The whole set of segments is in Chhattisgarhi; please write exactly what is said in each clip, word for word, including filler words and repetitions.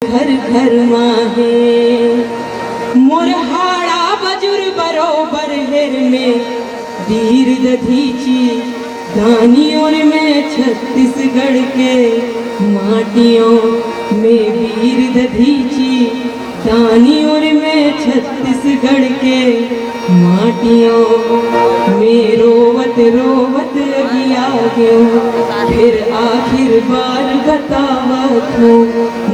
घर घर माहे। मोर हाड़ा बजुर बरोबर हेर में बीर दधीची दानी और मैं छत्तीसगढ़ के माटियों में बीर दधीची दानी और मैं छत्तीसगढ़ के माटियों में रोवत रोवत अगिया गयो। फिर आखिर बार बतावत हूँ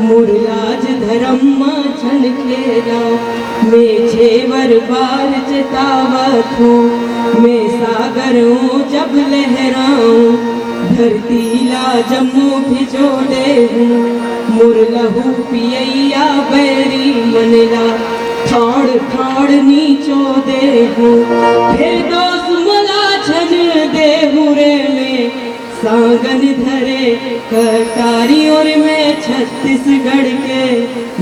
मुरलाज धर्म मा झन खेला। मैं छेवर बार चेतावत हूँ मैं सागर हूँ जब लहराऊँ धरती ला जम्मू भिजो दे हूँ। मोर लहू पियैया बैरी मन ला ठाड़ ठाड़ नीचो दे हूँ। फिर दोस मोला झन दे हूँ रे मैं सांगन धरे कटारी और मैं छत्तीसगढ़ के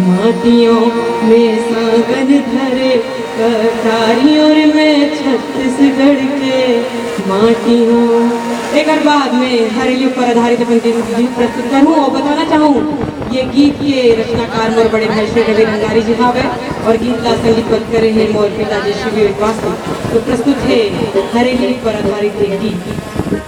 माटियों में सांगन धरे कटारी और मैं छत्तीसगढ़ के माटी हूँ। एक बाद में हरेली पर आधारित अपन गीत प्रस्तुत करूँ और बताना चाहूँ ये गीत के रचनाकार मोर बड़े भाई श्री रवि रंगारी जी हावे और गीत ला संगीतबद्ध करे हैं मोर पिताजी श्री विवेक वास्तव। तो प्रस्तुत है हरेली पर आधारित एक गीत।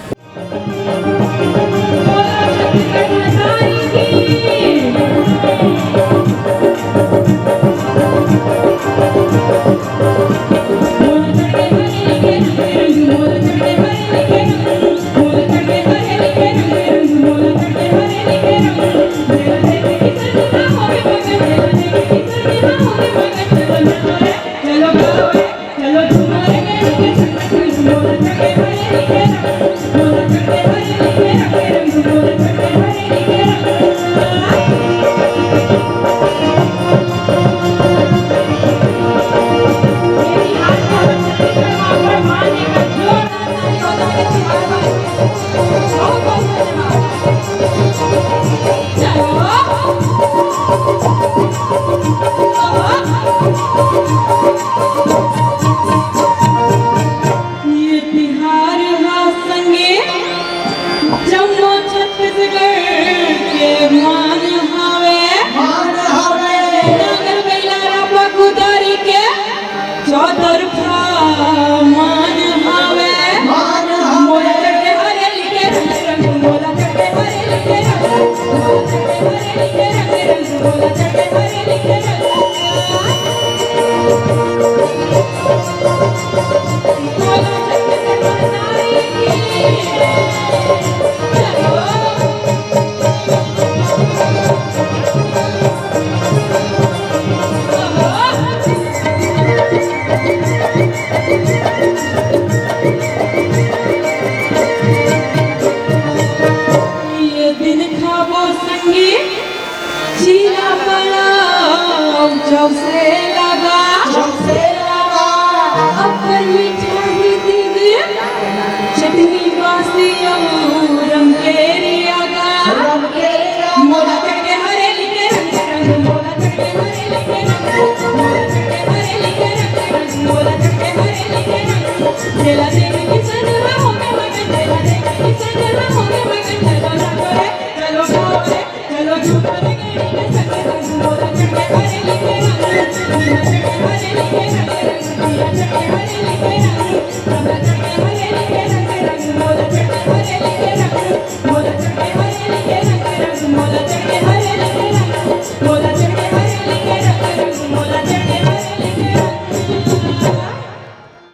ये तिहार हा संगे जम्मो छत्तीसगढ़ के मान हावे। मान हावे। नांगर बैला रापा कुदारी के चौतरफा मान हावे। मान हावे। मोला चढ़े हरेली के रंग, मोला चढ़े हरेली के रंग, मोला चढ़े हरेली के रंग, रंग, मोला चढ़े हरेली के रंग। ये दिन खाबो संगी, चीला पलाव चौसे